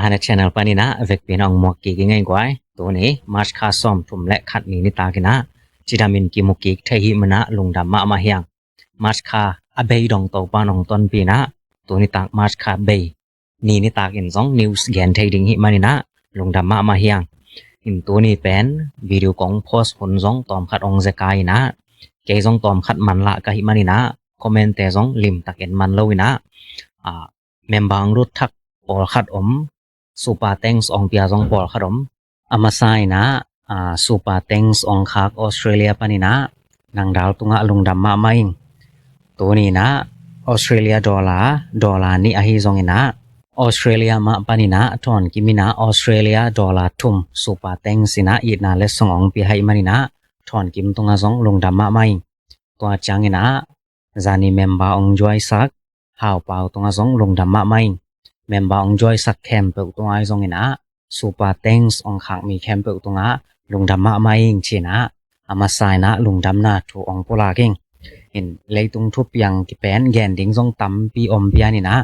Hanet Channel ປານນີ້ນະ ເວກພີ່ນ້ອງໝວກກີກງ່າຍກວ່າ. ໂຕນີ້ March ຄ່າສອງທຸ່ມ ແລະ ຄັດນີ້ນິຕາກິນະ ຈິດາມິນກິມຸກິກ ໄທຫິມະນະ ລຸງດຳມະມະຮຽງ March ຄ່າອະເບຍດອງໂຕປານອງຕອນປີນະ ໂຕນີ້ຕາກ March ຄ່າເບຍ ນີ້ນິຕາກ ອິນຊອງ News ແກນໄທດິງຫິມະນີ້ນະ ລຸງດຳມະມະຮຽງ. ອິນໂຕນີ້ເປັນ video ກອງ post ຄົນຊອງຕອມຂັດອອງເຊກາຍນະ ເກຊອງຕອມຂັດມັນລະກະຫິມະນີ້ນະ comment ແຕ່ຊອງລິມຕັກເອັນມັນໂລຍນະ ອາ Member ອອງລຸດທັກ ປອລຂັດອົມ Super Thanks ອອງເປຍ ອອງປອລຂັດອົມ ອາມາຊາຍນະ ອາ Super Thanks ອອງຄາກ Australia ປານນີ້ນະ ນັງດາວຕຸງະ ລຸງດຳມະມະອິງ. ໂຕນີ້ນະ Australia dollar dollar ນີ້ອາຮີຊອງອີນະ Australia ມະປານນີ້ນະ ທອນກິມມິນະ Australia dollar ທຸ່ມ Super Thanks ຊີ້ນະ ອີດນາເລັດສອງອອງເປຍໃຫ້ມານີ້ນະ ທອນກິມຕຸງະຊອງ ລຸງດຳມະມະອິງ. ຕົວຈາງອີນະ Zani Member ອອງຈວຍສັກ ຫາວປາວຕຸງອາຊອງ ລຸງດຳມະໄມ. Member ອອງຈວຍສັກ ແຄມເປີກຕຸງອາຊອງອີນະ Super Thanks ອອງຄາກມີ ແຄມເປີກຕຸງອາ ລຸງດຳມະໄມ ຈີນະ ອາມາຊາຍນະ ລຸງດຳນາ ທູອອງປຸລາເກັງ ເຫັນເລີຍຕຸງທຸບຍັງກິແປນ ແກນດິງຊອງຕຳປີອອມເປຍນີ້ນະ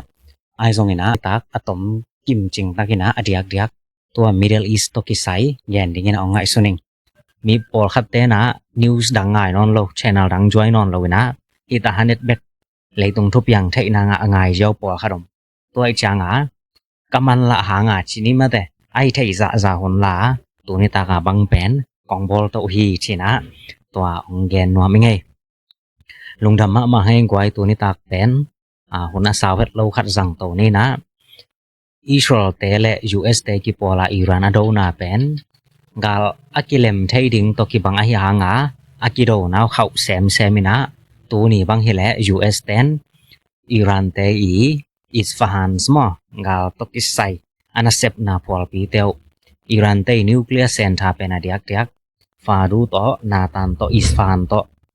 ອາຊອງອີນະ ຕັກອາຕົມກິມຈິງຕັກອີນະ ອາດຽກດຽກ ຕົວ Middle East ຕົກກິໄຊ ແກນດິງອີນະ ອອງໄງສຸນິງ ມີໂປລຄັດເຕນະ News ດັງງາຍນອນໂລ Channel ດັງຈວຍນອນໂລນະ ອີຕາຮາເນັດເບັກ ເລີຍຕຸງທຸບຍັງໄທນາງາອາງາຍເຈົ້າປອລຂະດົມ ຕົວໄອຈາງອາ ກະມັນລະຫາງາ ຈີນີ້ມາແຕ່ ໄອໄທຈະຈາຫົນລາ ໂຕນີ້ຕາກາບັງແປນ ກອງໂບລໂຕຮີ ຈີນະ ຕົວອອງແກນນວມອີເງ ລຸງດຳມະມະໄຮກວາຍ ໂຕນີ້ຕາກແປນ ອາ ຫົວໜ້າຊາວເຮັດໂລຄັດສັງໂຕນີ້ນະ ອິດສະຣາເອລເຕ ແລະ ຢູເອັສເຕ ກິໂປລາ ອີຣານ ອາໂດນາແປນ ກາລອາກິເລັມໄທດິງ ໂຕກິບັງອາຮີຮາງາ ອາກິໂດນາວເຂົ້າແຊມແຊມິນະ ຕູນີບັງຮີແລ ຢູເອັສແຕນ ອີຣານເຕອີ ອິດຟະຮານສະໝໍ ກາລຕົກກິໄຊ ອານາເຊັບນາພວລປີເຕວ ອີຣານເຕ ນິວເຄລຍເຊັນທາເປັນອາດຽກດຽກ ຟາດູໂຕ ນາຕານໂຕ ອິດຟະຮານໂຕ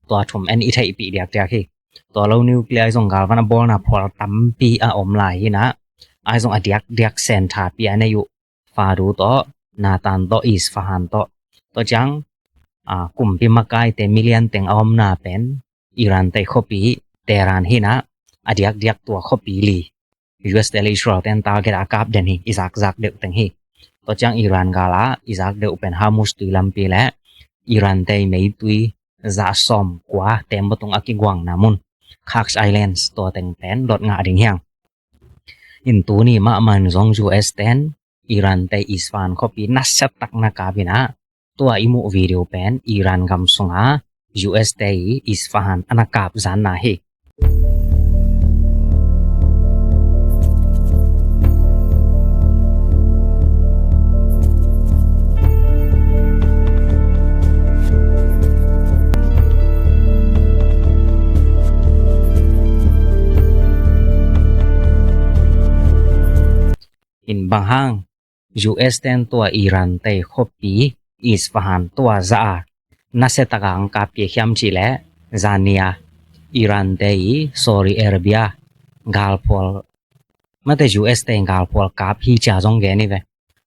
ຕົວທຸມແອນອີໄທປີດຽກດຽກຮີ ຕົວເລົານິວເຄລຍ ອາຍຊົງກາລວັນອະໂບລນາພວລຕຳປີອາອົມລາຍຮີນະ ອາຍຊົງອາດຽກດຽກເຊັນທາປີອານາຍຸ ຟາດູໂຕ ນາຕານໂຕ ອິດຟະຮານໂຕ ໂຕຈັງ ອາ ກຸມປີມະກາຍເຕມິລຽນເຕັງອອມນາເປັນ ອີຣານເຕ ຄໍປີ ເຕຣານຮີນະ ອາດຽກດຽກຕົວຄໍປີລີ ຢູເອັສເຕ ແລະ ອິດສະຣາເອລເຕນຕາເກດອາກາບເດນຮີ ອິຊາກຊາກເດວເຕັງຮີ ໂຕຈັງ ອີຣານກາລາ ອິຊາກເດວເປັນ ຮາມຸສຕຸຍລຳປີ ແລະ ອີຣານເຕເມຍຕຸຍ ຈະຊອມກວາ ເຕັມບໍ່ຕົງອາກິກວາງນາມຸນ ຄາກໄອແລນ ຕົວເຕັງແປນ ລົດງາດິງຮຽງ ອິນຕູນີມະມານຊອງ ຢູເອັສແຕນ ອີຣານເຕ ອິດຟານ ຄໍປີ ນັດເຊັດຕັກນາກາບິນະ ຕົວອີມຸວີດີໂອແປນ ອີຣານກຳສຸງອາ ຢູເອັສເຕ ອິດຟະຮານ ອານາກາບຈານນາຮີ ອິນບັງຮາງ ຢູເອັສແຕນຕົວ ອີຣານເຕ ຄໍປີ ອິດຟະຮານຕົວ ຈະອາ ນາເຊຕະກາງກາບເກຄຽມຈີ ແລະ ຈາເນຍ ອີຣານເຕ ໂຊດີເອຣາເບຍ ກາລພວລ ມາແຕ່ ຢູເອັສແຕນ ກາລພວລກາບ ຮີຈາຈອງແກນີເວ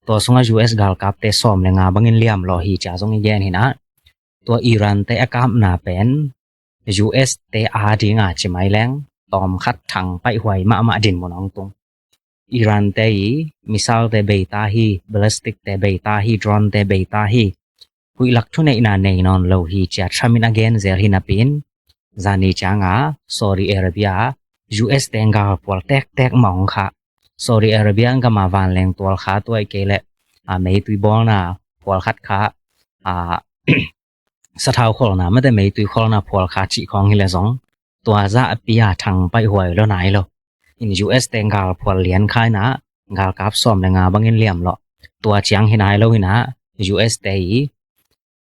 ຕົວຊຸງອາ ຢູເອັສ ກາລກາບເຕ ຊອມ ແລະ ງາບັງອິນລຽມ ລໍ ຮີຈາຈອງແກນຮີນະ ຕົວ ອີຣານເຕ ອາກາບນາແປນ ຢູເອັສເຕ ອາດີງາ ຈິໄມແລງ ຕອມຂັດທັງໄປຫວຍ ມະມະດິນໝູນອອງຕຸງ ອີຣານເຕ ມິສາລເຕເບຕາຮີ ບາລິສຕິກເຕເບຕາຮີ ດຣອນເຕເບຕາຮີ ຫຸຍລັກທຸເນນາເນນອນໂລຮີຈາ ທຣາມິນອາເກນ ເຊລຮີນາປິນ ຈານີຈາງອາ ໂຊດີເອຣາເບຍ ຢູເອັສແຕນກາລພວລແຕກແຕກມອງຄະ ໂຊດີເອຣາເບຍກະມາວານແລງຕົວລະຄາຕົວເອເກ ແລະ ອາ ເມຕຸຍບອລນາ ພວລຂັດຄະ ອາ ສະເທົາໂຄລນາ ມາແຕ່ເມຕຸຍໂຄລນາ ພວລຄາຈິຂອງຮີແລະສອງ ຕົວຈະອາປິຍາທັງໄປຫວຍໂລນາຍໂລ ອິນ ຢູເອັສແຕນກາລພວລລຽນຄາຍນາ ກາລກາບຊອມແລະງາບັງອິນລຽມໂລ ຕົວຈຽງຮີນາຍໂລຮີນາ ຢູເອັສແຕ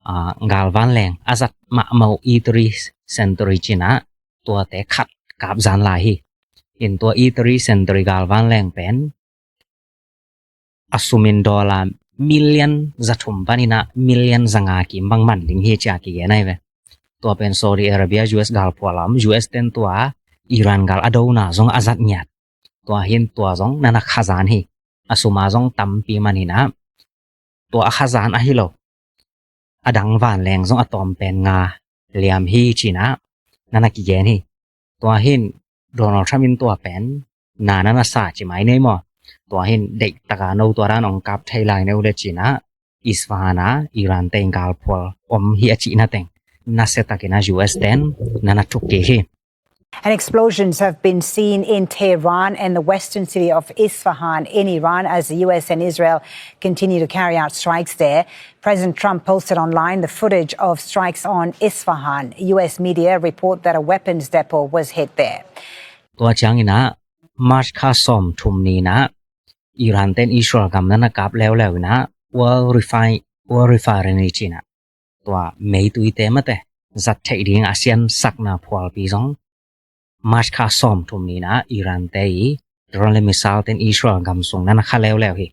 ອາ ກາລວານແລງ ອາຈັດມະເມົາ ອີຕຣີເຊັນຕຣີຈີນະ ຕົວແຕກຂັດກາບຈານລາຍຮີ ເຫັນຕົວ ອີຕຣີເຊັນຕຣີ ກາລວານແລງແປນ ອາຊູມິນໂດລາ ມິລຽນ ຈະທຸມປານິນະ ມິລຽນ ຈະງາກິມບັງມັນ ດິງຮີຈາກິເກໄນເວ ຕົວເປັນໂຊດີເອຣາເບຍ ຢູເອັສກາລພວລອມ ຢູເອັສແຕນຕົວ ອີຣານກາລອາໂດນາ ຈົງອາຈັດຍາດ ຕົວເຫັນຕົວຈົງນານາຄາຈານຮີ ອາຊູມາຈົງຕຳປີມານີນະ ຕົວອາຄາຈານອາຮີໂລ ອາດັງວານແລງຊົງອາຕອມແປນງາ ລຽມຮີຈີນະ ນານາກິເກນຮີ ຕົວເຫັນ ໂດນັລ ທຣຳ ອິນຕົວແປນ ນານານາຊາຈີໄມເນມໍ tua hin deih tak a no tua dan ong kap thei lai neu le chin a, Isfahan a Iran te gal phual om hi a chihna teng na se tak in a U S ten na na thuk kik hi. And explosions have been seen in Tehran and the western city of Isfahan in Iran as the U S and Israel continue to carry out strikes there. President Trump posted online the footage of strikes on Isfahan. U S media report that a weapons depot was hit there. ตัวจางอินะ March คาสอมทุมนี้นะ Iran ten Israel กำนั้นนะกับแล้วแล้วนะ oil refine oil refinery จีนะ ตัวเมตุยเตมะเต จัดไทยดิงอาเซียนสักนาพวลปีสอง March คาสอมทุมนี้นะ Iran เต drone และ missile เต็น Israel กำสุงนั้นนะคาแล้วแล้วเฮ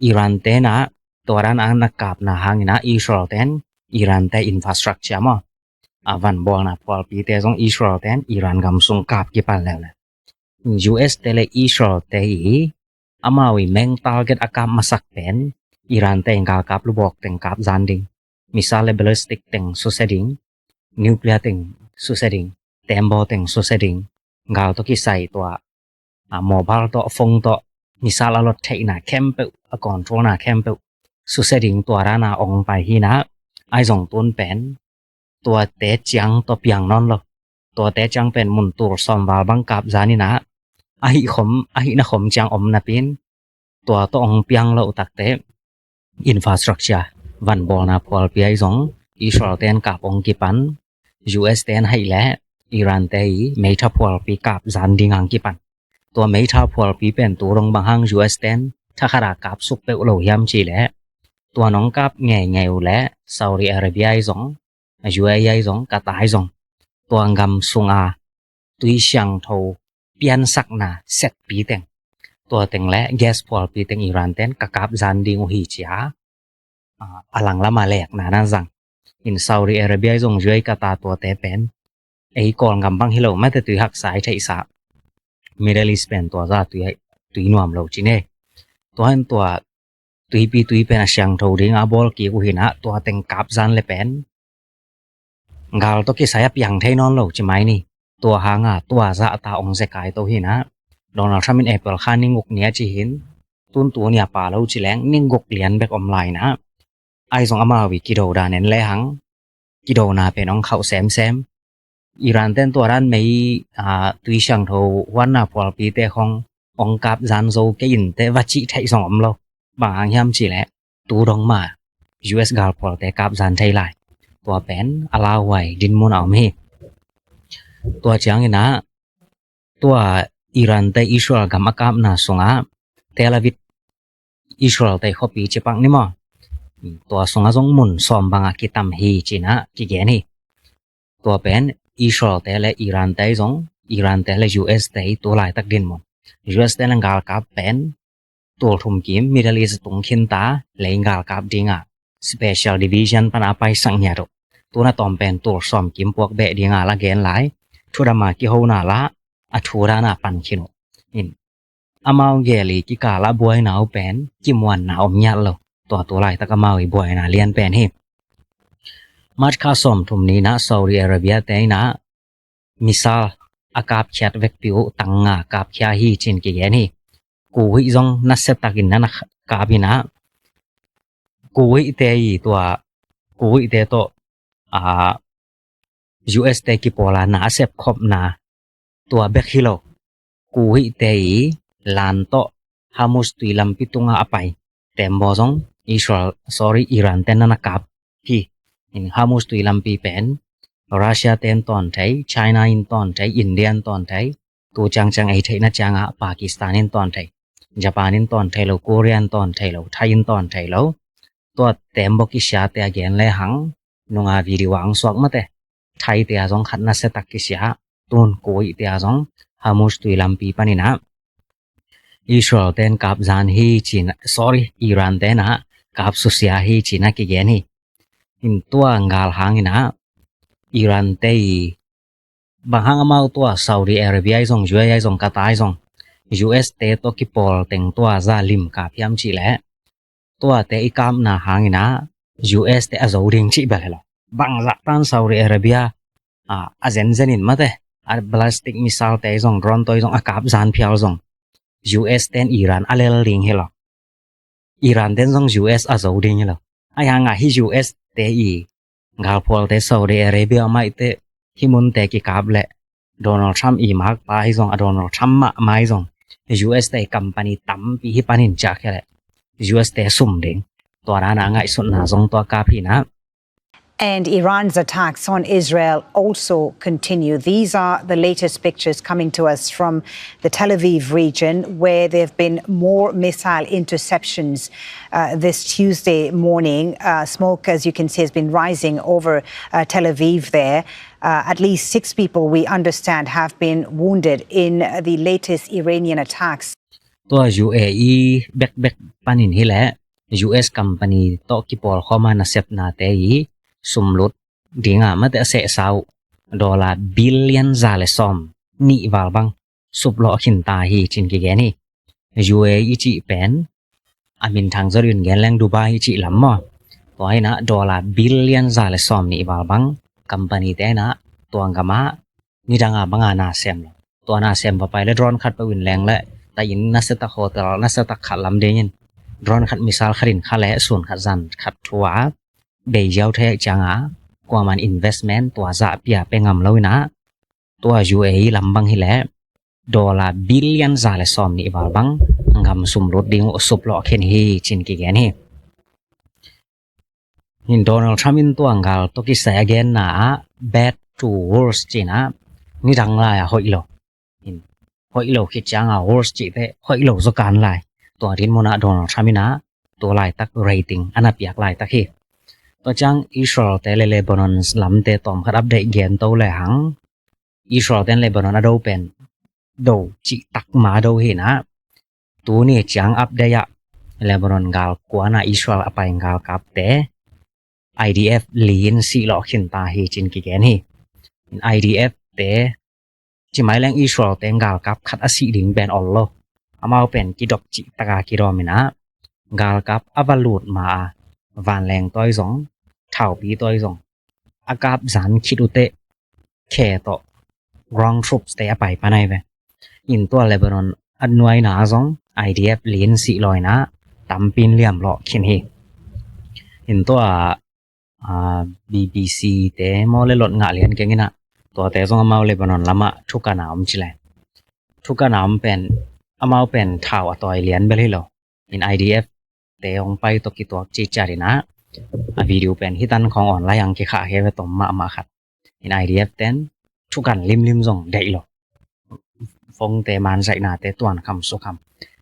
Iran เตนะ ตัวด้านอันนักกาบนาหางนะ Israel เตน Iran เต infrastructure มอ อาวันบอลนะพวลปีเตซอง Israel เตน Iran กำสุงกาบกี่ปันแล้วแหละ U S เตและ Israel เตอี อามาวิแมง target อากาบมาสักเป็น Iran เตงกากับลูกบอกเต็งกาบจานดิง missile และ ballistic เต็งสุเสดิง nuclear เต็งสุเสดิง เต็มบอเต็งสุเสดิง กาตกิใส่ตัว อา mobile ต่อ phone ต่อ missile อารถไทยนาแคมเปออา control นาแคมเปอสุเสดิงตัวรานาองไปฮีนะ ไอซองต้นเป็น ตัวเตจังตัวเปียงนอนลอ ตัวเตจังเป็นมุนตูรซอมวาบังกาบจานินะ อหิคม อหินคมจังอมนาปิน ตัวตองเปียงละอุตักเต infrastructure วันบอลนาพวลปีไอซอง Israel เตนกาบองกิปัน U S เตนให้และ Iran เตอี เมทาพวลปีกาบจานดิงังกิปัน ตัวเมทาพวลปีเป็นตัวรงบังหัง U S เตน ถ้าขรากาบสุกเปอุโลยามจีและ ตัวน้องกาบแง่แง่และ Saudi Arabia ไอซอง U A E ไอซอง กาตาไอซอง ตัวงำสุงอา ตุยเชียงโทเปียนสักนาเสร็จปีเต็ง ตัวเต็งและ gas พวลปีเต็ง Iran เต็นกะกาบจานดิงอุฮีเจีย อา อลังละมาแลกนานาจัง อิน Saudi Arabia จงช่วยกาตาตัวเตเป็น ไอ้กอลกำบังฮิโลมาแต่ตุยหักสายไทยสา Middle East เป็นตัวซาตุย ตุยนวมโลจิเน่ ตัวหันตัว ตุยปีตุยเป็นอาเชียงโทดิงอาบอลกีกุหินะ ตัวเต็งกาบซันเลเป็น กาลตกิสายเปียงไทยนอนโลกจิไมนี่ ตัวหางาตัวซาตาองเสกายโตหินะ Donald Trump in April คานิงุกเนียจิหิน ตุนตัวเนียปาโลจิแรงนิงุกเลียนแบกอมไลน์นะ ไอซองอามาวิกิโดดาเนนแลหัง กิโดนาเป็นองเขาแซมแซม อีรานเต้นตัวร้านไม่ อ่า ตุยช่างโทวันนาพวลปีเตขององกาบจานโซเกอินเตวาจิไทยสองอมโล บางอังยามจีแหละ ตูดองมา U S กาลพวลเตกาบจานไทยหลาย ตัวเป็นอลาไวดินมุนเอามี ตัวเจียงอินะ ตัวอีรานเตอิสราเอลกำอากาบนาสงอา เตลอาวิฟ อิสราเอลเตขอปีจิปังนิมอ ตัวสงอาสงมุนซอมบังอากิตัมฮีจินะกิเกนี ตัวเป็นอิสราเอลเตและอีรานเตสง อีรานเตและ U S เตตัวลายตักดินมุน U S เตลังกาลกาบเป็น ตัวทุมกิม Middle East ตุงขินตา และอิงกาลกาบดิงอา Special Division ปันอาไปสังเหียโต ตัวนาตอมเป็นตัวซอมกิมพวกเบะดิงอาละเกนหลาย ทุดามากิโฮนาละ อธุรานาปันขินุ อิน อามาวเกลีกิกาละบวยนาเอาเป็น กิมวันนาอมยัดโล ตัวตัวลายตักอามาวอีบวยนาเลียนเป็นเฮ มาดคาสอมทุมนี้นะ Saudi Arabia เตนะ missile ອາກາບຂຽດເວັກປິວ ຕັງງາກາບຂຽດຮີຈິນກິແກນີ ກູວິຍົງ ນັດເຊດຕາກິນ ນະນະກາບິນະ ກູວິເຕອີຕົວ ກູວິເຕໂຕ ອາ ຢູເອສເຕກິໂປລານາເຊບຄອບນາ ຕົວເບັກຮີໂລ ກູວິເຕອີລານໂຕ ຮາມຸສຕຸຍລຳປິຕຸງອາອາໄປ ແຕ່ມບໍ່ຊົງ ອິສຣາເອລ ຊໍຣີ ອີຣານແຕ່ນນະນະກາບ ທີ່ ເຫັນຮາມຸສຕຸຍລຳປີແປນ ຣັດເຊຍແຕນຕອນໄທ ໄຊນາອິນຕອນໄທ ອິນເດຍນຕອນໄທ ໂຕຈາງຈາງໄອໄທນະຈາງອາ ປາກິສຕານອິນຕອນໄທ ຈະປານອິນຕອນໄທໂລ ໂກເຣຍນຕອນໄທໂລ ໄທອິນຕອນໄທໂລ ຕົວແຕມບໍກິຊາແຕອາແກນແລຫັງ ນຸງອາວີດີວັງສວກມາແຕ ໄທເຕອາຊົງຂັດນະເຊຕັກກິຊາ ຕູນໂກອິເຕອາຊົງ ຮາມຸສຕຸຍລຳປີປານິນາ ອິສຣາເອລແຕນກາບຈານຮີຈີນ ຊໍຣີ ອີຣານແຕນະ ກາບຊຸເຊຍຮີຈີນນະກິແກນຮີ ອິນຕົວງາລຫາງອິນນະ Iran ເຕ ບາງຄັ້ງອາມາວຕົວ Saudi Arabia ອາຍົງ UAE ອາຍົງ Qatar ອາຍົງ US ເຕ ຕົວກິໂປລເຕັງຕົວ ຈາລິມກາພຽມຈິແລະ ຕົວເຕ ອີກາມນາຫາງອີນາ US ເຕ ອາໂຈດິງຈິແບເລລະ ບາງຈາກຕານ Saudi Arabia ອາ ອາເຊັນເຊັນອິນມາເຕ ອາ ballistic missile ເຕ ອາຍົງ drone ຕົວ ອາຍົງ ອາກາບຈານພຽວ ອາຍົງ US ເຕນ Iran ອາເລລດິງເຮລະ Iran ເຕນ ອາຍົງ US ອາໂຈດິງເຮລະ ອາຍັງອາ US ເຕ ອີ ງາລໂພລເຕ Saudi Arabia ມາເຕ ຮິມຸນເຕ ກິກາບແລະ Donald Trump ອີ ມາກປາ ອາຍົງ ອາ Donald Trump ມາ ມາ ອາຍົງ US ເຕ ກຳປະນີຕຳປີ ຮິປານິນຈາກແຄແລະ US ເຕ ຊຸມເດັງ ຕົວນານາ ງາຍສຸດນາ ອາຍົງ ຕົວກາພີນາ And Iran's attacks on Israel also continue. These are the latest pictures coming to us from the Tel Aviv region, where there have been more missile interceptions, uh, this Tuesday morning. Uh, smoke, as you can see, has been rising over, uh, Tel Aviv there. Uh, at least six people, we understand, have been wounded in the latest Iranian attacks. ຕົວ UAE ແບກໆ ປານນີ້ແຫຼະ US ກຳປະນີ ຕົວກິໂປລ ເຂົ້າມານະເຊັບນາເຕ ຊຸມລຸດ ດິງອາມາແຕ່ເສະເຊົາ ໂດລາ ບິລລຽນ ຈາເລຊອມ ນິວາລບັງ ຊຸບເລາະຂິນຕາຮີ ຈິນກິແກນຮີ UAE ຈິແປນ ອາມິນທັງ ຈອດອຶນແກນແລງ ດູບາຍ ຈິລຳມໍ ຕົວໃຫ້ນະ ໂດລາ ບິລລຽນ ຈາເລຊອມ ນິວາລບັງ ກຳປະນີແຕ່ນະ ຕົວງກະມາ ນິດັງອາບັງອານາແຊມ ຕົວນາແຊມວ່າໄປ ແລະ drone ຂັດປະວິນແລງ ແລະ ຕາອິນ ນະເສຕັກ ໂຮເຕັລ ນະເສຕັກ ຂັດລຳເດຍິນ drone ຂັດ missile ຂັດດິນ ຂະແລະ ສູນຂັດຈັນ ຂັດທົວ ເບຍວແທຈາງອາ ກວ່າມັນ investment ຕົວຈະເປຍເປງຳເລົ່ານະ ຕົວ UAE ລຳບັງຮີແລະ ໂດລາ ບິລລຽນ ຈາເລຊອມ ນິວາລບັງ ງຳຊຸມລຸດດິງ ຊຸບເລາະເຂັນຮີ ຈິນກິແກນຮີ Donald Trump ອິນຕົວງກາລ ຕົວກິໄຊອາເກນນາ bad to worse ຈິນາ ນິດັງລາຍອາ ໂຮຍໂລ ໂຮຍໂລ ຄິດຈາງອາ worse ຈິເຕ ໂຮຍໂລ ສະການລາຍ ຕົວດິນໂມນາ Donald Trump ນາ ຕົວລາຍຕັກ rating ອານາປຽກລາຍຕັກຮີ ຕົວຈາງ Israel ເຕ ແລະ Lebanon ລຳເຕ ຕອມຂັດອັບເດດເກນໂຕແລຫັງ Israel ເຕ ແລະ Lebanon ອາໂດແປນ ໂດຈິຕັກມາໂດເຮນາ ຕູເນຈຽງອັບໄດຍະ ເລບານອນກາວກວນາ ອິສຣາເອລອາໄປກາວກັບແຕ່ ໄອດີເອັຟ ລີນ ຊິເລາະເຂັນຕາເຮຈິນກິແກນເຮ ໄອດີເອັຟ ເຕ ຈິໄມແລງອິສຣາເອລ ແຕງກາວກັບ ຄັດອາຊິດິງແບນອອນໂລ ອາມາວແປນກິດອກຈິຕະກາກິດອມເມນາ ກາວກັບອາວາລູດມາ ວານແລງຕ້ອຍສອງ ເຖົ້າປີຕ້ອຍສອງ ອາກາບສານຄິດອຸເຕ ແຄໂຕ ground troops ເຕອາໄປປາໄນເວ ອິນຕົວເລບານອນ ອະນວຍນາສອງ ໄອດີເອັຟ ລີນ ຊິລອຍນາ ຕຳປີນລຽມເລາະເຂັນເຮ ອິນຕົວ ອາ ບີບີຊີ ເຕ ມໍເລລົດງະລຽນເກັງກິນະ ຕົວແຕສອງອາມາວເລບານອນລະມະ ທຸກກະນາອມຈິແລ ທຸກກະນາອມແປນ ອາມາວແປນທ້າວອາຕອຍລຽນເບເລໂລ ອິນໄອດີເອັຟ ເຕອອງໄປຕົກກິຕົວຈິຈາດີນາ ອາ ວິດີໂອແປນຮິຕັນຂອງອອນລາຍອັງກິຂະເຮເວຕົມມະມະຄັດ ເຫັນໄອດີເອັຟ ແຕນທຸກກັນລິມໆ ສົ່ງໄດ້ອີຫຼອກ ຟົງແຕ່ມານໃສ່ໜ້າແຕ່ຕວນຄຳສຸຄຳ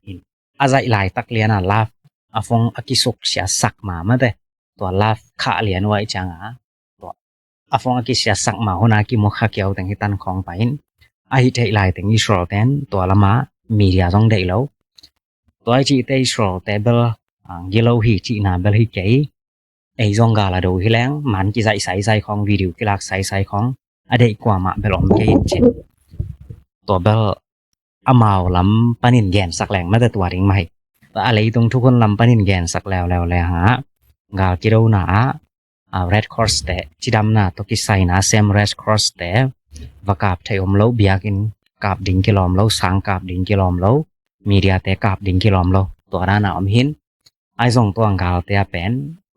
ເຫັນອາໄສລາຍຕັກລຽນອາລາຟ ອາຟົງອາກິສຸກເຊຍສັກມາມາແຕ່ ຕົວລາຟຂະລຽນໄວ້ຈາງອາ ຕົວອາຟົງອາກິເຊຍສັກມາຫົວໜ້າກິໂມຄາກຽວແຕ່ງຮີຕັນຂອງປາຫິນ ອາຫິດເທລາຍແຕ່ງອິສຣາເອລ ແຕນຕົວລະມາ ມີເດຍສ່ອງໄດ້ອີຫຼອກ ຕົວອາຈິເຕອິສຣາເອລ ແຕ່ເບລ ອາ ກິໂລຮີຈິນາເບລຮີເກ ເອຍຈົ່ງກາລາໂດຮີແລງ ມານກິໄຊໄຊໄຊຂອງ ວິດີໂອກິລາກໄຊໄຊຂອງ ອາເດກວາມະເບລອມເກອິນຈິນ ຕົວເບລ ອາມາວລຳປານິນແກນສັກແລງ ມາແຕ່ຕົວດິງໄມ ອາເລຕົງທຸກຄົນລຳປານິນແກນສັກແລວແລວແລຫາ ກາລກິໂດນາ ອາ Red Cross ເຕ ຈິດຳນາໂຕກິໄຊນາ ເຊມ Red Cross ເຕ ວະກາບໄທອົມໂລ ເບຍກິນ ກາບດິງກິລອມໂລ ສາງກາບດິງກິລອມໂລ ມີເດຍເຕກາບດິງກິລອມໂລ ຕົວນານາອອມຫິນ ອາຍສົ່ງຕົວກາລເຕອາແປນ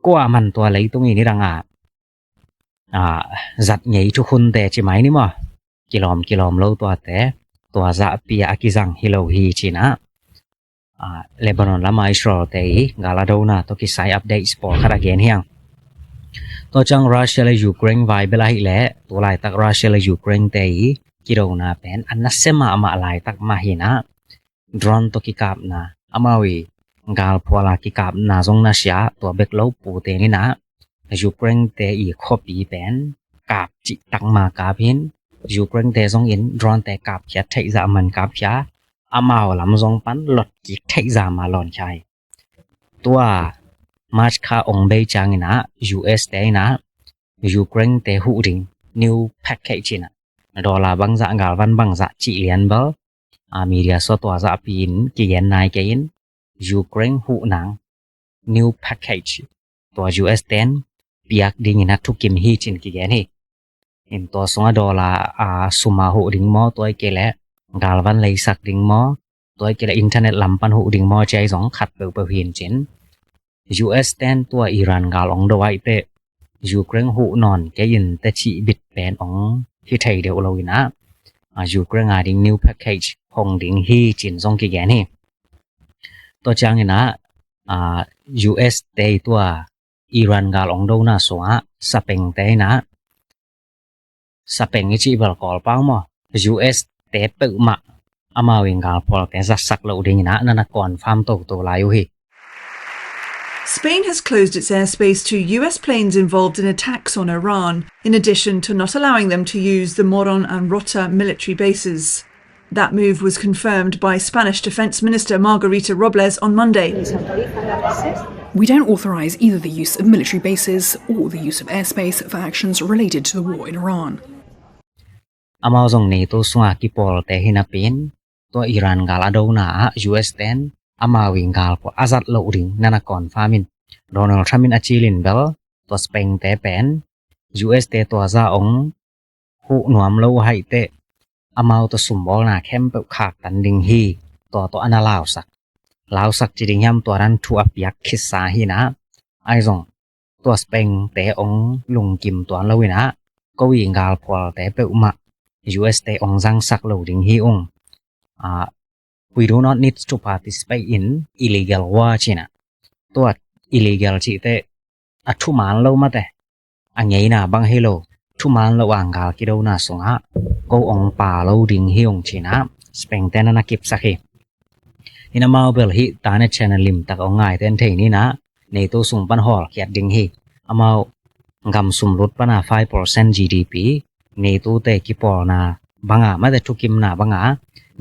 ກວ່າມັນຕົວໄລຕຸງອີນີ້ດັງອາ ອາ ຈັດໃຫຍ່ທຸກຄົນແຕ່ຈິໄມນີ້ມາ ກິລອມ ກິລອມໂລຕົວແຕ່ ຕົວຈະເປຍອາກິຊັງ ຮີໂລຮີຈິນາ ອາ ເລບານອນລະມາອິສຣາເອລເຕ ກາລາໂດນາໂຕກິໄຊອັບເດດສະປອກຄັດອາເກນຮຽງ ຕົວຈັງຣັດເຊຍ ແລະ ຢູເຄຣນ ວາຍເບລາຮີແລ ຕົວລາຍຕັກຣັດເຊຍ ແລະ ຢູເຄຣນເຕ ກິໂດນາແປນ ອານາເຊມາອາມາລາຍຕັກມາຮີນາ drone ໂຕກິກາບນາ ອາມາວອີ ກາລພວລາກິກາບນາ ຊົງນາເຊຍ ຕົວເບັກໂລປູເຕນີນາ ຢູເຄຣນເຕອີ ຄໍປີແປນ ກາບຈິຕັກມາກາບຫີນ ຢູເຄຣນເຕຊົງອິນ drone ເຕກາບຂຽດໄທຈາມັນກາບຂຽ ອາມາວລຳຊົງປັນ ລົດກິກໄທຈາມາລອນຂາຍ ຕົວມາສຄາອົງເບຈາງນາ ຢູເອສເຕນາ ຢູເຄຣນເຕຫູດິງ new package ນະ ໂດລາບັງຈະ ການວັນບັງຈະ ຈີລຽນເບິລ ອາ ມີເດຍໂຊຕົວຈະປີນ ກິແກນນາຍແກອິນ ຢູເຄຣນຫູນາງ new package ຕົວຢູເອັສແຕນ ປຽກດິງນະ ທຸກິມຮີຈິນກິແກນຮີ ເຫັນຕົວສົງອາໂດລາ ອາ ສຸມາຫູດິງມໍ ຕົວເກແລ ການວັນໄລສັກດິງມໍ ຕົວເກແລ internet ລຳປັນຫູດິງມໍ ໃຈສອງຂັດເປີເປີເຫັນຈິນ ຢູເອັສແຕນ ຕົວອີຣານ ການອອງໂດໄວເຕ ຢູເຄຣນຫູນອນ ແກອິນແຕຈີບິດແປນອອງ ຮີໄທເດວໂລວິນາ ອາ ຢູເຄຣນອາດິງ new package ຫົງດິງຮີຈິນຊົງກິແກນຮີ ຕົວຈາງນີ້ນະ ອາ ຢູເອັສເຕ ຕົວອີຣານ ການອອງໂດນາສົງອາ ສະເປງເຕນະ ສະເປງອິຈິບາລກອລປາວມໍ ຢູເອັສເຕເປີມະ ອາມາວິງການພອລເຕ ຈັດສັກໂລດິງນະ ນະນະກອນຟາມໂຕໂຕລາຍຢູ່ຮີ Spain has closed its airspace to U S planes involved in attacks on Iran, in addition to not allowing them to use the Morón and Rota military bases. That move was confirmed by Spanish Defense Minister Margarita Robles on Monday. We don't authorize either the use of military bases or the use of airspace for actions related to the war in Iran. ອາມາວ ສົງເນໂຕ ສຸງອາ ກິໂປລເຕ ຮີນາປີນ ຕົວອີຣານ ກາລອາໂດນາ ຢູເອັສແຕນ ອາມາວິງກາລ ອາຈັດໂລດິງ ນະນະກອນຟາມິນ ໂດນັລ ທຣຳມິນ ອາຈີລິນເບລ ຕົວສະເປງເຕແປນ ຢູເອັສເຕ ຕົວຈາອົງ ຫູນວມໂລໄຮເຕ ອາມາວ ຕົວສຸມບໍລນາແຄມເປີຂາກຕັນດິງຮີ ຕົວ ຕົວອານາລາວສັກ ລາວສັກຈີດິງຮຽມ ຕົວນັ້ນທູອາປຽກຄິດສາຮີນາ ອາຍສົງ ຕົວສະເປງເຕອົງລຸງກິມຕວນລາວິນາ ກໍວີງກາລພວລເຕເປີມະ ຢູເອັສເຕອົງຈັງສັກໂລດິງຮີອົງ ອາ We do not need to participate in illegal war ຈີນະ ຕົວ illegal ຈີເຕ ອາທຸມານໂລມາເຕ ອາເງຍໜ້າບັງເຮໂລ ທຸມານລະຫວ່າງກາລກິໂດນາສົງອາ ກໍອົງປາໂລດິງຮີອົງຈີນະ ສະເປງເຕນະນະກິບສະເຄ ອິນອາມາວເບລຮີຕາເນແຊນນະລິມຕັກອົງງາຍເຕັນເທນີນະ ເນໂຕຊຸງປັນຮອລຂຽດດິງຮີ ອາມາວ ກຳສຸມລຸດປະນາໄຟເປີເຊັນ ຈີດີພີ ເນໂຕເຕກິໂປລນາບັງອາ ມາແຕ່ທຸກິມນາບັງອາ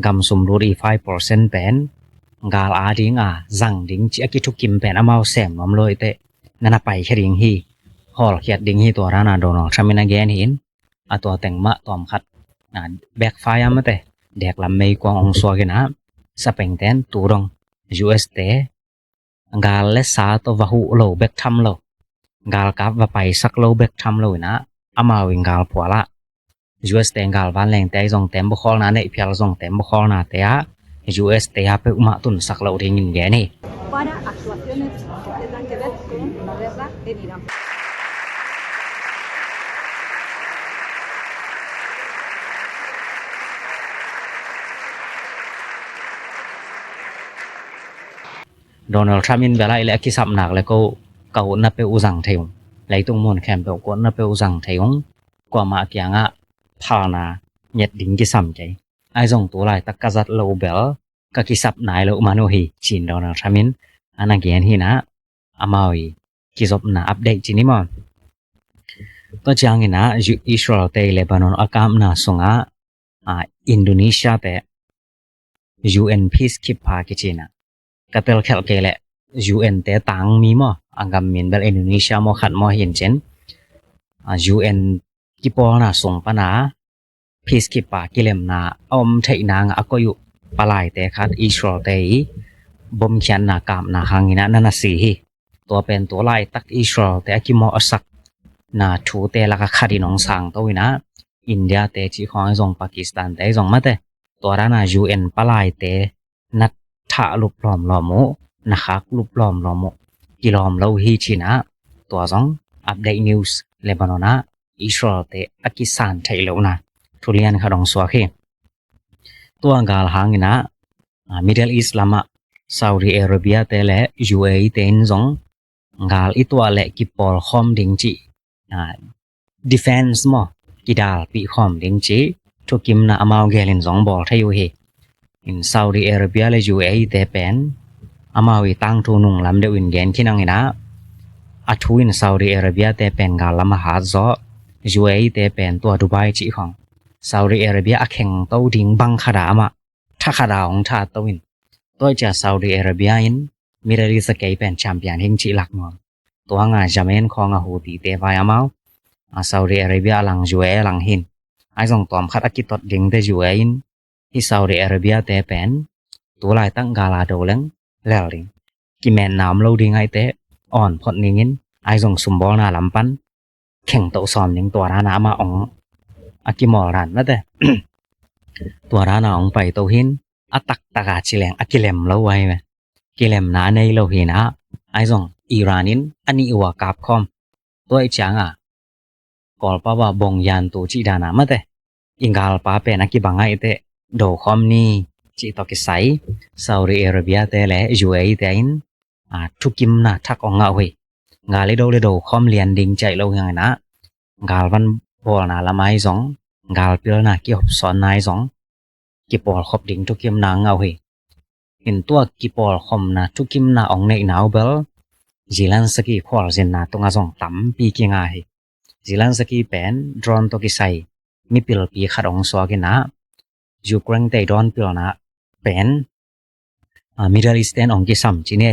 ກຳສຸມລຸດອີໄຟເປີເຊັນແປນ ກາລອາດິງອາ ຈັງດິງຈີອາກິທຸກິມແປນ ອາມາວແຊມນວມໂລຍເຕ ນະນະໄປຂຽດດິງຮີ ຮອລຂຽດດິງຮີ ຕົວຣານາ ໂດນັລ ທຣຳມິນອາເກນຮີນ ອາຕົວແຕງມະຕອມຂັດ ນາ ແບັກຟາຍອາມາເຕ ແດກລຳເມຍກວາງອົງຊວກນະ ສະເປງແຕນຕູດົງ ຢູເອັສເຕ ກາລເລສາໂຕວາຫູໂລເບັກທຳໂລ ກາລກາບວາໄປສັກໂລເບັກທຳໂລນະ ອາມາວິງກາລພວລະ ຢູເອັສເຕ ກາລວານແລງແຕ ຈົງແຕມບຸຄອລນາເນ ພຽລ ຈົງແຕມບຸຄອລນາເຕອາ ຢູເອັສເຕອາເປີມະຕຸນສັກໂລທີ່ຍິນແກນີ້ Para actuaciones que tengan que ver con la guerra en Irán. ໂດນັລ ທຣຳ ອິນເວລາ ເອເລ ອາກິສັບໜາກ ແລະ ກໍ ເກົານະເປອຸຈັງເທຍອງ ໄລຕຸງມົນແຄມເປ ກົນະເປອຸຈັງເທຍອງ ກວາມະອາກິອາງະ ພາລະນາ ເຍັດດິງກິສຳໄຈ ອາຍຊົງຕູລາຍ ຕັກກະຈັດໂລເບລ ກະກິສັບນາຍໂລມາໂນຮີ ຈີນ ໂດນັລ ທຣຳ ອິນ ອານາເກນຮີນະ ອາມາວ ກິຈົບນາ ອັບເດດຈີນີ້ມາ ໂຕຈາງນີ້ນະ ອິສຣາເອລເຕ ເລບານອນ ອາກາມນາ ສົງອາ ອາ ອິນໂດເນເຊຍເຕ ຢູເອັນ ພີສຄີບພາ ກິຈີນະ ກະເຕີລແຄລເກແລະ ຢູເອັນ ເຕຕາງມີມໍ ອາກຳມິນເບລ ອິນໂດເນເຊຍມໍ ຂັດມໍເຫັນເຊັ່ນ ອາ ຢູເອັນ ກິໂປລນາ ສົງປະນາ ພີສຄີບພາ ກິເລັມນາ ອອມໄທນາງ ອາໂກຍຸ ປະລາຍເຕຂັດ ອິສຣາເອລເຕ ບົມຂຽນນາກາມນາຄັງຮີນະ ນານາຊີຮີ ຕົວເປັນຕົວລາຍຕັກອິສຣາເອລເຕ ອາກິມໍອາສັກ ນາທູເຕ ລະກະຄາດີນອງຊາງໂຕວິນາ ອິນເດຍເຕຈີຂອງ ອາຍຊົງປາກິສຕານເຕ ອາຍຊົງມາເຕ ຕົວລະນາ ຢູເອັນ ປະລາຍເຕ ນັດທະລຸບລ້ອມລໍໝູ ນະຄາກລຸບລ້ອມລໍໝູ ກິລອມໂລຮີຈີນະ ຕົວສອງ ອັບເດດນິວສ໌ ເລບານອນນະ ອິສຣາເອລເຕ ອາກິສານໄທໂລນາ ທຸລຽນຂະດອງຊວເຄ ຕົວກາລຫາງນີ້ນະ ອາ ມິດເດິລອີສລາມະ ຊາວດີເອເຣເບຍເຕ ແລະ ຢູເອອີ ເຕນຊົງ ກາລອີຕົວ ແລະ ກິໂປລຄອມດິງຈີ ອາ ດີເຟນສ໌ມໍ ກິດາລປີຄອມດິງຈີ ທຸກິມນາອາມາວແກລິນຊົງ ບອລໄທຢູເຮ ອິນ ຊາວດີເອເຣເບຍ ແລະ ຢູເອອີ ເຕແປນ ອາມາວອີຕາງທູນຸງລຳເດວອິນແກນຄີນັງອີນາ ອາທູອິນ ຊາວດີເອເຣເບຍ ເຕແປນ ກາລລຳມະຫາດໂຊ ຢູເອອີ ເຕແປນ ຕົວດູໄບຈີຂອງ ຊາວດີເອເຣເບຍ ອາແຂ່ງໂຕດິງບັງຄະດາອາມາ ທະຄະດາອອງທາດຕະວິນ ຕົວຈາ ຊາວດີເອເຣເບຍ ອິນ ມິດເດິລອີສເກຍແປນ ແຊມປຽນເຮັງຈີລັກນວມ ຕົວງາຈາເມນ ຂອງອາຫູຕີເຕວາຍອາມາວ ອາ Saudi Arabia ອາລັງ UAE ອາລັງຫີນ. ອາຍສ່ອງ ຕົວມະຂັດອາກິດຕົດດິງແຕ່ UAE ອີນ ອີ Saudi Arabia ແຕ່ແປນ ຕູຫຼາຍຕັງກາລາໂດແລງ ແລວລິງ ກິແມນນາມໂລດີງໄອແຕ ອອນພົດນິງອິນ ອາຍສ່ອງ ສຸມບໍລນາລຳປັນ ແຂ່ງໂຕະຊອມນິງ ຕົວຣານາມາອອງ ອາກິມອລຣານມາແຕ ຕົວຣານາອອງໄປໂຕຫີນ ອາຕັກຕະກາຈິແລງ ອາກິແລມໂລໄວແມ ກິແລມນາເນໂລຫີນ ອາ ອາຍສ່ອງ ອີຣານອິນ ອານິວາກາບຄອມ ຕົວອີຈາງອາ ກອລປາວາ ບົງຍານຕູຈິດານາມາແຕ ອີງກາລປາແປນ ອາກິບັງໄອແຕ ໂດຄອມນີ ຈິໂຕກິໄຊ Saudi Arabia ແຕແລ UAE ແຕອິນ ອາ ທຸກິມນາທັກອອງງາໂອເຮ ງາລິໂດເລໂດຄອມລຽນດິງໄຈໂລຫຍັງນາ ງາລວັນບໍລນາລະໄມສອງ ງາລປິລນາກິຮົບຊອນນາຍສອງ ກິປອລຄົບດິງທຸກິມນາງາໂອເຮ ເຫັນຕົວກິປອລຄົມນາທຸກິມນາອອງເນກນາວເບລ Zelensky ຄວາລຊິນນາຕຸງອາສອງຕຳປີກິງາເຮ Zelensky ແປນ ດຣອນໂຕກິໄຊ ມີປິລປີຂັດອອງຊວກິນນາ Ukraine ໄຕດອນປິລນາ ແປນ ອາ Middle East ແຕນອອງກິສຳຈິເນ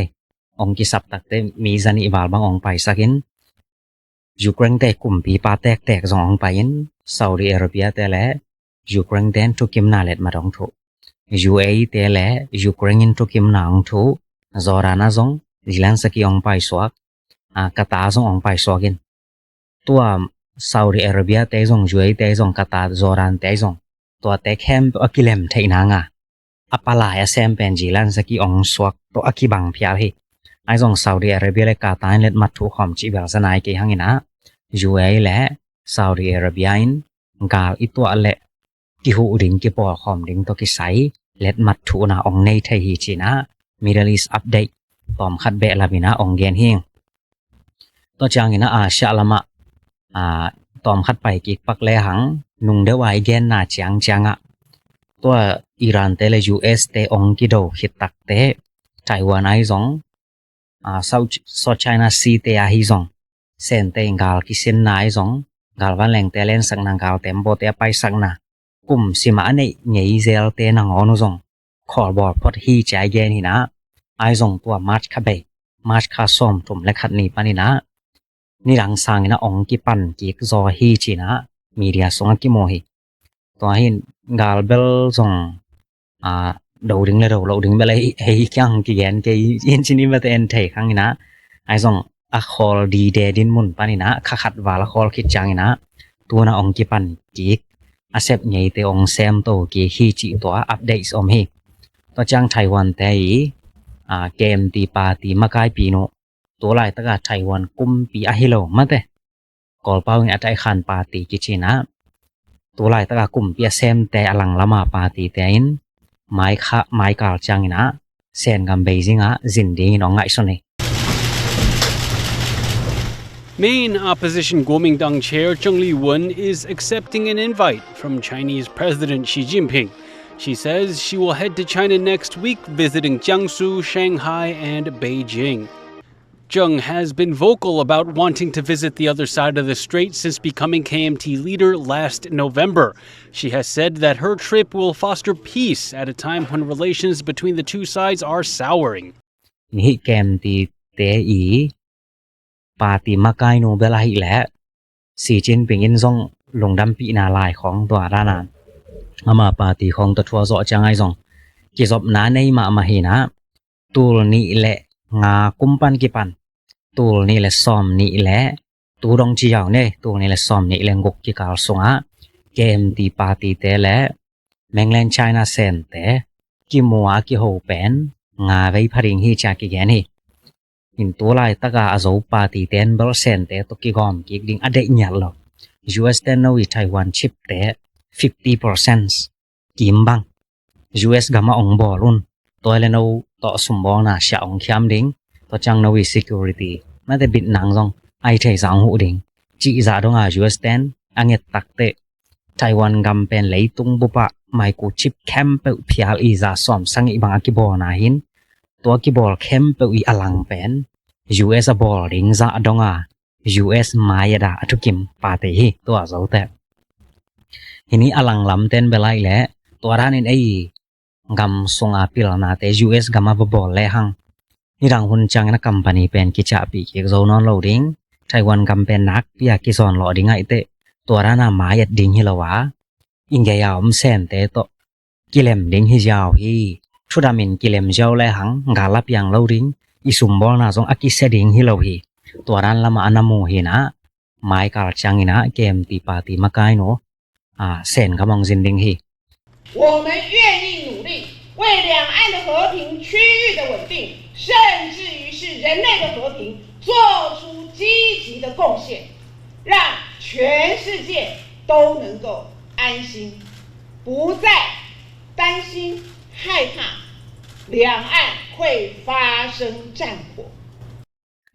ອອງກິສັບຕັກເຕມີຊະນິວາລບັງອອງໄປສັກອິນ Ukraine ແຕກຸມປີປາແຕກແຕກສອງອອງໄປອິນ Saudi Arabia ແຕແລ Ukraine ແຕນທຸກິມນາເລັດມາດອງທຸ UAE ແຕແລ Ukraine ອິນທຸກິມນາອອງທຸ Jordan ອາສອງ Zelensky ອອງໄປສວກ ອາ ກາຕາສອງອອງໄປສວກອິນ ຕົວ Saudi Arabia ແຕສອງ UAE ແຕສອງ ກາຕາ Jordan ແຕສອງ ຕົວແຕແຄມ ອາກິແລມໄທນາງາ ອາປາລາຍອາແຊມແປນ Zelensky ອອງສວກ ຕົວອາກິບັງພຽວເຮ ອາຍສອງ Saudi Arabia ແລະ ກາຕາເລັດມັດທຸຄອມຈິເບລສະນາຍເກຫັງອິນນາ UAE ແລະ Saudi Arabia ອິນ ກາລອີຕົວແລະ ກິຫູດິງ ກິປອລຄອມດິງ ໂຕກິໄຊ ເລັດມັດທຸນາອອງເນໄທຮີຈີນາ Middle East Update ຕອມຂັດແບະລາບິນາອອງແກນເຮງ ໂຕຈາງອີນາ ອາຊະລະມະ ອາ ຕອມຂັດໄປກິກປັກແລຫັງ ນຸງເດວາຍແກນນາຈຽງຈຽງອະ ຕົວອີຣານເຕ ແລະ ຢູເອສເຕ ອອງກິໂດ ຄິດຕັກເຕ ໄຕ້ຫວັນ ອາຍສອງ ອາ South China Sea ເຕ ອາ ຮີສອງ ແຊນເຕ ງາລກິເຊັນນາ ອາຍສອງ ງາລວັນແລງເຕ ແລນສັກນາ ງາລແຕມໂບເຕ ອາໄປສັກນາ ກຸມຊິມາອະເນ ເງເຊລເຕ ນາງອອນຸສອງ ຂໍບອລພອດຮີຈາຍແກນຮີນາ ອາຍສອງ ຕົວມາດຄາເບ ມາດຄາຊອມທຸມ ແລະ ຂັດນີປານີນາ ນີດັງສາງນະ ອອງກິປັນກິກ ຈໍຮີຈີນາ ມີເດຍ ສົງອາກິໂມຮີ ຕົວຫີນ ງາລເບລ ສົງ ອາ ໂດດິງ ແລະ ໂດໂລດິງ ເບລ ເອ ເອ ກິກ ກິແກນ ເກ ອິນຊິນີມາແຕ ເອັນເທ ຄັງນະ ອາຍສອງ ອາຄອລດີເດ ດິນມຸນປານີນາ ຄາຂັດວາລະຄອລ ຄິດຈັງນະ ຕົວນະ ອອງກິປັນກິກ ອາເຊັບ ເງເຕ ອອງແຊມໂຕ ເກຄີຈິ ຕົວອັບເດດ ອອມຮີ ຕົວຈາງໄທຫວັນແຕ ອາ ເກມຕີປາຕີມາກາຍປີໂນ ຕົວລາຍຕະກາໄທຫວັນກຸມປີອາຮິໂລມາແຕ ກອລປາວງອາໄຕຄານປາຕີກິຈິນາ ຕົວລາຍຕະກາກຸມປີອາເຊມແຕອະລັງລະມາປາຕີແຕອິນ ມາຍຄະ ມາຍກາລຈັງນາ ແຊນກຳເບຊິງອາ ຊິນດີນອງໄງຊອນເນ Main opposition Kuomintang chair Chung Li-wen is accepting an invite from Chinese President Xi Jinping. She says she will head to China next week, visiting Jiangsu, Shanghai, and Beijing. Chung has been vocal about wanting to visit the other side of the strait since becoming K M T leader last November. She has said that her trip will foster peace at a time when relations between the two sides are souring. ນິເກມຕີເຕອີ ປາຕີມາກາຍໂນເບລອາຫິແລະ ສີຈິນປິງອິນຊົງ ລົງດຳປີນາລາຍຂອງຕົວລານານ ອາມາປາຕີຂອງຕົວທົວເຊາະຈາງອາຍຊົງ ກິຊອບນາເນມາມາຮີນາ ຕູລນິແລະ ງາກຸມປັນກິປັນ ຕູລນິແລະ ຊອມນິແລະ ຕູດົງຈີຢາວເນ ຕູລນິແລະ ຊອມນິແລະ ງົກກິກາລຊຸງອາ ເກມຕີປາຕີເຕແລະ ແມງແລນຈາຍນາແຊນແຕ ກິມົວກິໂຮແປນ ງາໄວພະລິງຮີຈາກິແກນຮີ ຫີນຕູລາຍຕະກາອາໂຊປາຕີແຕນເບລແຊນແຕ ຕົກກິກອມກິກດິງອະເດຍນຍາດລອ ຢູເອສແຕນໂນວີໄທຫວັນຊິບແຕ fifty percent ກິມບັງ ຢູເອສກາມາອົງບອລອຸນ ຕົວແລໂນ ເຕາະສຸມບອງນາຊາອົງຄຽມດິງ ເຕາະຈັງໂນວີຊີຄິວຣິຕີ ມາແຕ່ບິດນັງຊອງ ໄອເທສາງຫູດິງ ຈິຈາດົງອາ ຢູເອສແຕນ ອາເງດຕັກເຕ ໄທຫວັນກຳແປນໄຫຼຕຸງບຸປະ ໄມກູຊິບແຄມເປິວ ພີອາລອີ ຈາຊອມສັງອີບັງອາກິບອນາຫີນ ຕົວກິບອລແຄມເປິວອີອະລັງແປນ ຢູເອສອະບອລດິງຈາດົງອາ ຢູເອສມາຍາດາອະທຸກິມປາເຕຮີ ຕົວເຈົ້າແຕ ຮີນີອະລັງລຳແຕນເບລາຍແລ ຕົວດານເອັນເອ ກຳຊົງອາປິລນາເຕ ຢູເອສກຳມາບະບອລແລຫັງ ນິດັງຮຸນຈັງນະກຳປານີແປນກິຈາປີເກກໂຊນອນໂລດິງ Taiwan gam pen nak pia ki son lo ding ai te. Tua dan a mai et ding hi lo wa. India ya om sen te to. Ki lem ding hi jau hi. Thu dam in ki lem jau le hang, ga la piang lo ding. I sum bol na zong a ki se ding hi lo hi. Tua dan lama ana mu hi na. Mai kal chang ina, K M T party makai no. A, sen ka mong zin ding hi. 我们愿意努力为两岸的和平、区域的稳定，甚至于是人类的和平做出积极的贡献，让全世界都能够安心，不再担心、害怕两岸会发生战火。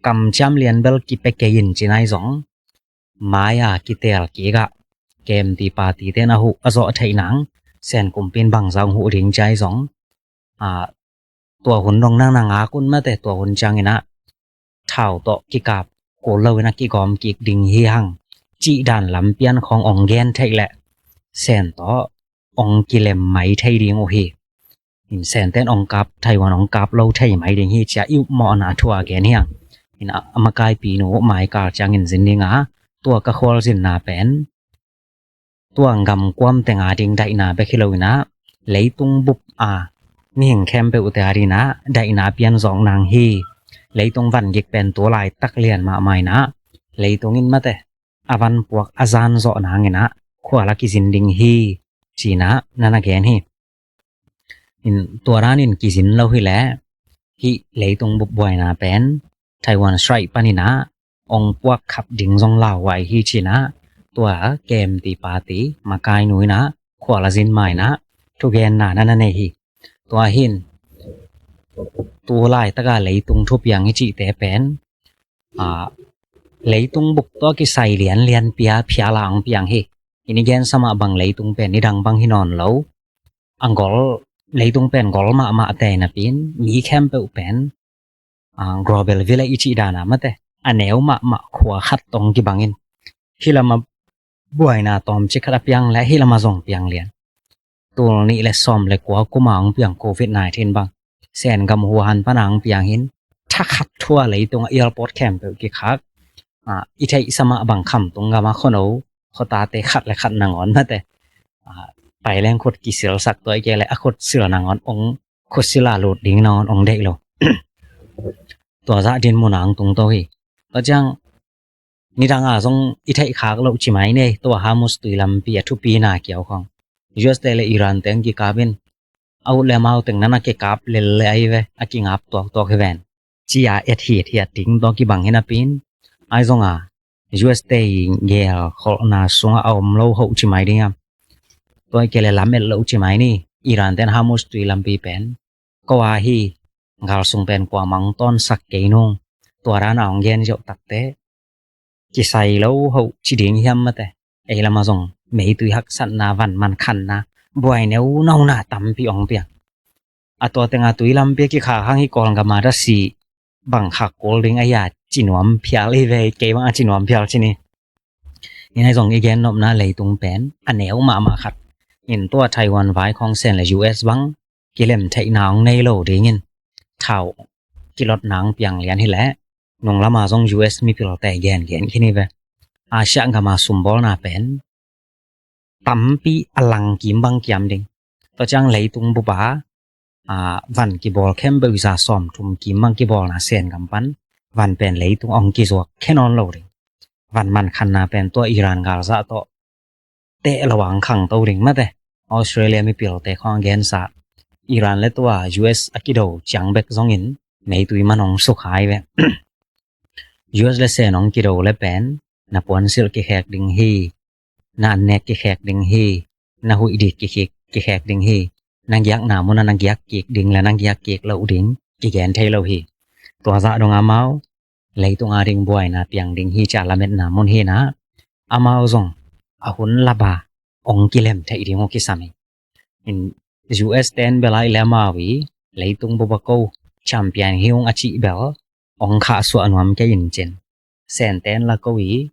Kam cham lian bel ki pe ke in chin ai zong. Mai a ki tel ki ga. K M T party te na hu a zo thei nang. Sen kum pin bang zong hu ding chai zong. A, tua hun dong nang nang a kun ma te tua hun chang ina. Thau to ki kap ko lo ina ki gom ki ding hi hang. Chi dan lam pian khong ong gen thei le. Sen to ong ki lem mai thei ding u hi. In sen ten ong kap, Taiwan ong kap lo thei mai ding hi chia iu mo na thua gen hiang. In a, a makai pi nu mai kal chang in zin ding a. Tua ka khol zin na pen. Tua ngam kuam te nga ding dai na be khilo ina. Leitung bup a. Mi hing khem pe u te a ri na. Dai na pian zong nang hi. Leitung van gik pen tua lai tak lian ma mai na. Leitung in ma te. A van puak a zan zo nang ina. Khua la ki zin ding hi. Chi na, nana gen hi. In tua dan in ki zin lo hi le. Hi leitung bup buai na pen. Taiwan strike pan ina. Ong puak khap ding zong lau wai hi chi na. Tua K M T party. Makai nu ina. Khua la zin mai na. Thu gen na nana ne hi. Tua hin. Tu lai taka leitung thu piang hi chi te pen. A, leitung bup to ki sai lian lian pia pia lang piang hi. Ini gen sama bang leitung pen ni dang bang hi non lo. Ang gol leitung pen gol ma ma te na pin mi khem pe u pen. A, global village ichi dana ma te. A neu ma ma khua khat tong ki bangin. Hi lama buai na tom chi khat a piang le hi lama zong piang lian. Tul ni le som le kua kuma ang piang covid nineteen bang. Sen gam hu han panang piang hin. Tha khat thua leitung a airport khem pe ki khak. A, i thei sama bang kham tung gama khono. Khota te khat le khat nangon ma te. A, pai leng khut ki sil sak toi ke le a khut sil nangon ong khut sila lut ding nangon ong dei lo. Tua za din mu nang tung to hi. Tua chang Ni dang a zong i thei khak lo chi mai ne, tua Hormuz tui lampi a thupi na kiau khong. U S te le Iran teng ki kap in. A ut le mau teng nana ki kap lel le ai ve, a ki ngap tuak tuak hi ven. Chi a et hiat hiat ting to ki bang hin a pin. Ai zong a, U S te i gel khol na sung a om lo ho chi mai ding am. Tua ke le lam et lo chi mai ni, Iran ten Hormuz tui lampi pen. Ko a hi, gal sung pen kua mang ton sak kei nung. Tua dan a ong gen jo tak te. Ki sai lo ho chi ding hiam ma te. Ei lama zong, mei tui hak san na van man khan na. Buai neu nau na tampi ong piang. A tua teng a tui lampi ki kha hang hi kol nga ma da si. Bang khak kol ding a ya chi nuam phial i ve kei bang a chi nuam phial chi ni. Ni nai zong i gen nop na leitung pen. A neu ma ma khat. In tua Taiwan vai khong sen le U S bang. Ki lem thei na ong nei lo ding in. Thau. Ki lot nang piang lian hi le. Nung lama zong U S mi pil te gen gen ki ni ve. Asia nga ma sum bol na pen. Tampi a lang kim bang kiam ding. To chang leitung bup a. A, van ki bol khem be u za som thum kim bang ki bol na sen gam pan. Van pen leitung ong ki zuak khe non lo ding. Van man khan na pen tua Iran gal za to. Te la wang khang to ding ma te. Australia mi pil te khong gen sa. Iran le tua U S a ki do chang bek zong in. Mei tui man ong su khai ve. U S le sen ong ki do le pen. Na puan sil ki khek ding hi. Na an nek ki khek ding hi. Na hui dik ki khek, ki khek ding hi. Na giak na mun na giak kik ding le na giak kik lo ding. Ki gen thei lo hi. Tua za dong a mau. Leitung a ding buai na piang ding hi cha lamet na mun hi na. A mau zong. A hun laba. Ong ki lem thei ding o ki sami. In U S ten belai le mau i. Leitung buba ko. Champion hi ong a chi bel. Ong kha sua nuam ke in chin. Sen ten la ko i,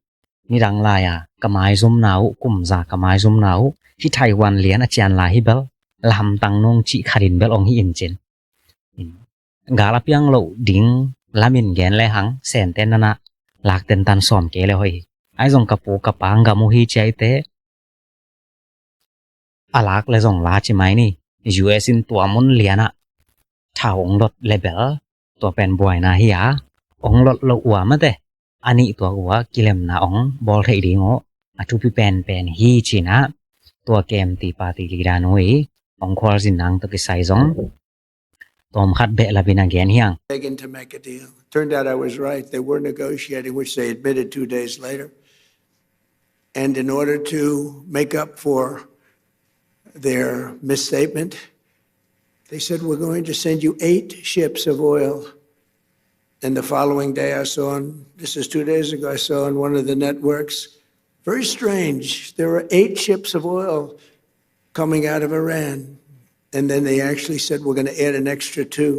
ni dang lai a, ka mai zum nau, kum za ka mai zum nau, hi Taiwan lian a chian la hi bel, lam tang nung chi kha din bel ong hi in chin. Ga la piang lo ding, la min gen le hang, sen ten nana, ລາກເຕັນຕັນສອມເກແລ້ວເຮີ້ຍ. ອາຍຈົ່ງກະປູກະປາງກະມູຮີເຈໄຕ ອາລາກແລະຊົງລາດຊິໄໝນີ້ ຢູເອັສ ອິນຕົວມຸນລຽນະ ຖາວອົງລົດເລເບລ ຕົວແປນບວຍນາເຮຍ ອົງລົດລະອວມະເຕ ອານິຕົວກວາ ກິເລັມນາອົງ ບອລເທດດີໂງ ອາທຸພິແປນແປນຮີຈີນະ ຕົວເກມຕີປາຕີລີດານຸຍ ອົງຄວາລຊິນນາງຕົວກິໄຊຊົງ Tom khat beh la bina gen hiang. Begging to make a deal. Turned out I was right. They were negotiating, which they admitted two days later. And in order to make up for their misstatement, they said, "We're going to send you eight ships of oil." And the following day I saw on, this is two days ago, I saw on one of the networks, very strange, there were eight ships of oil coming out of Iran. And then they actually said, "We're gonna add an extra two."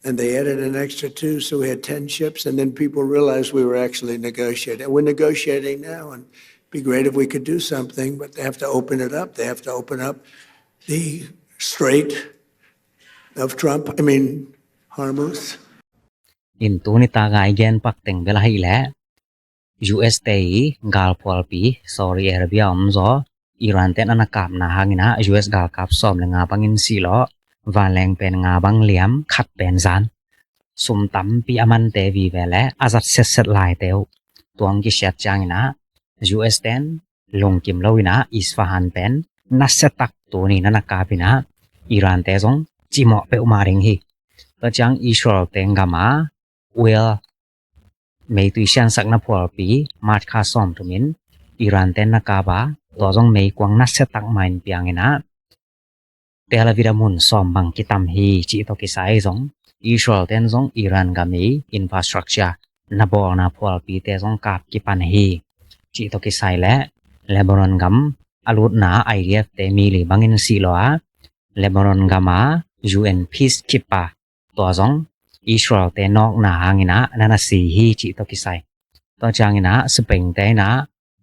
And they added an extra two, so we had ten ships, and then people realized we were actually negotiating. And we're negotiating now, and it'd be great if we could do something, but they have to open it up. They have to open up the Strait of Trump, I mean, Hormuz. Into ni ta gai gen pak teng bela hi le. ຢູເອັສ ເຕ ການພວມປີ Saudi Arabia ອຳຈອ ອີຣານແຕນອານາກາບນາຮາງກິນາ ຢູເອັສ ການກາບສອມແລະງາບັງອິນສີຫຼໍ ວານແລງແປນງາບັງຫຼຽມ ຂັດແປນຈານ ສຸມຕຳປີອາມັນເຕວີແວແລ ອາຈັດເຊັດເຊັດລາຍເຕວ ຕວງກິເຊດຈາງກິນາ ຢູເອັສ ແຕນ ລົງກິມເລົາວິນາ Isfahan ແປນ ນັດເຊຕັກໂຕນີນານາກາບວິນາ ອີຣານແຕຈົງ ຈິເມາະເປວມາເຣັງຮີ ຕະຈາງ Israel ແຕງກາມາ Well ເມຕຸຍຊຽນສັກນະພວມປີ March ຄາຊອມທຸມິນ ອີຣານແຕນນາກາບາ ຕົວຈົງເມກວາງນັດເຊຕັກມາອິນປຽງເອນາ ເຕລາວິດາມຸນຊອມບັງກິຕຳຮີ ຈິໂຕກິໄຊຈົງ Israel ແຕນຈົງ ອີຣານກາມີ infrastructure ນະບອນາພວມປີເຕຈົງກາບກິປັນຮີ ຈິໂຕກິໄຊແລະ ເລບານອນກຳ ອາລຸດນາ ໄອດີເອັຟ ເຕມີລີບັງອິນສີຫຼໍ ເລບານອນກາມາ UN peacekeeper ຕົວຈົງ Israel ແຕນອກນາຮາງກິນາ ນານາຊີຮີ ຈິໂຕກິໄຊ ຕົວຈາງກິນາ ສະເປງແຕນາ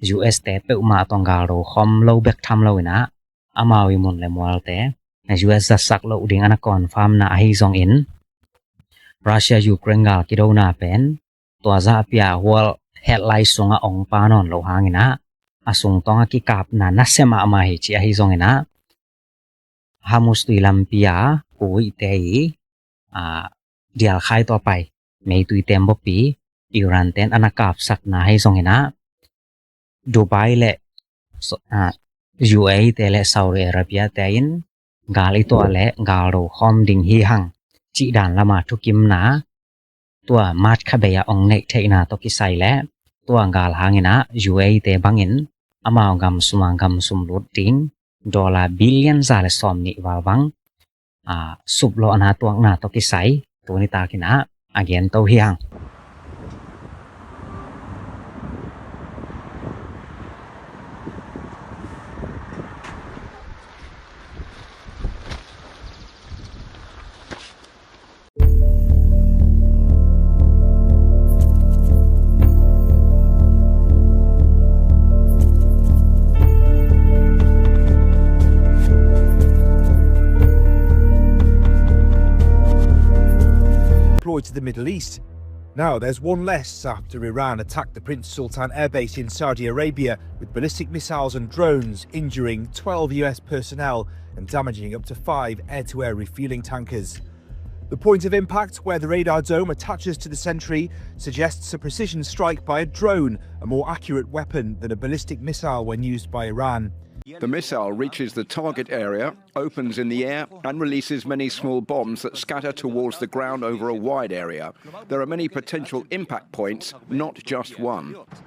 ຢູເອັສ ແຕເປີມາຕອງກາໂລຄອມໂລເບັກທຳໂລວິນາ ອາມາວິມຸນແລະມວລແຕ ຢູເອັສ ຈະສັກໂລດິງອານາກອນຟາມນາອາຮີຊົງອິນ ຣັດເຊຍ ຢູເຄຣນກາລກິໂດນາແປນ ຕົວຈະປຽວອວລ ເຮັດໄລຊຸງອາອົງປານອນໂລຮາງກິນາ ອາຊຸງຕອງອາກິກາບນານາເຊມາອາມາຮີ ຈິອາຮີຊົງກິນາ Hormuz ຕຸຍລຳປຽ ກຸວາຍເຕ ອາ ດຽວຄາຍຕໍ່ໄປ ເມຕຸຍເຕັມບົບປີ ອີຣານແຕນອານາກາບສັກນາໃຫ້ຊົງເຫັນນາ ດູໄບ ແລະ ອາ ຢູເອອີ ແຕ ແລະ ຊາວດີອາຣາເບຍ ແຕ ອິນ ກາລີຕົວ ແລະ ກາໂລຄອມດິງຮີຮັງ ຈິດານລະມາທຸກິມນາ ຕົວມາດຄະເບຍອອງເນກເທກນາຕົກກິໄຊ ແລະ ຕົວກາລະຫາງອິນນາ ຢູເອອີ ເຕບັງອິນ ອາມາວກຳສຸມາກຳສຸມລຸດດິງ ໂດລາບິລຽນສາເລຊອມນິວາວັງ ອາ ສຸບໂລອະນາຕົວກນາຕົກກິໄຊ ໂຕນິຕາກິນາ ອາເກນໂຕຮຽງ. Deployed to the Middle East. Now, there's one less after Iran attacked the Prince Sultan airbase in Saudi Arabia with ballistic missiles and drones, injuring twelve U S personnel and damaging up to five air-to-air refueling tankers. The point of impact, where the radar dome attaches to the sentry, suggests a precision strike by a drone, a more accurate weapon than a ballistic missile when used by Iran. The missile reaches the target area, opens in the air, and releases many small bombs that scatter towards the ground over a wide area. There are many potential impact points, not just one.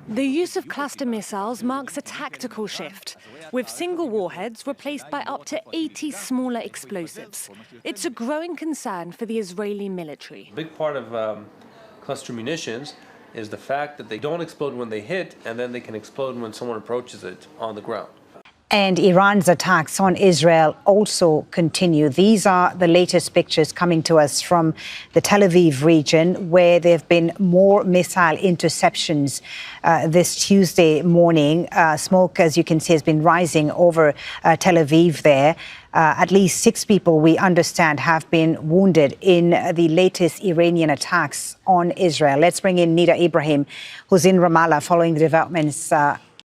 The use of cluster missiles marks a tactical shift, with single warheads replaced by up to eighty smaller explosives. It's a growing concern for the Israeli military. A big part of, um, cluster munitions is the fact that they don't explode when they hit, and then they can explode when someone approaches it on the ground. And Iran's attacks on Israel also continue. These are the latest pictures coming to us from the Tel Aviv region, where there have been more missile interceptions uh, this Tuesday morning. Uh, smoke, as you can see, has been rising over uh, Tel Aviv there. Uh, at least six people, we understand, have been wounded in the latest Iranian attacks on Israel. Let's bring in Nida Ibrahim, who's in Ramallah following the developments uh,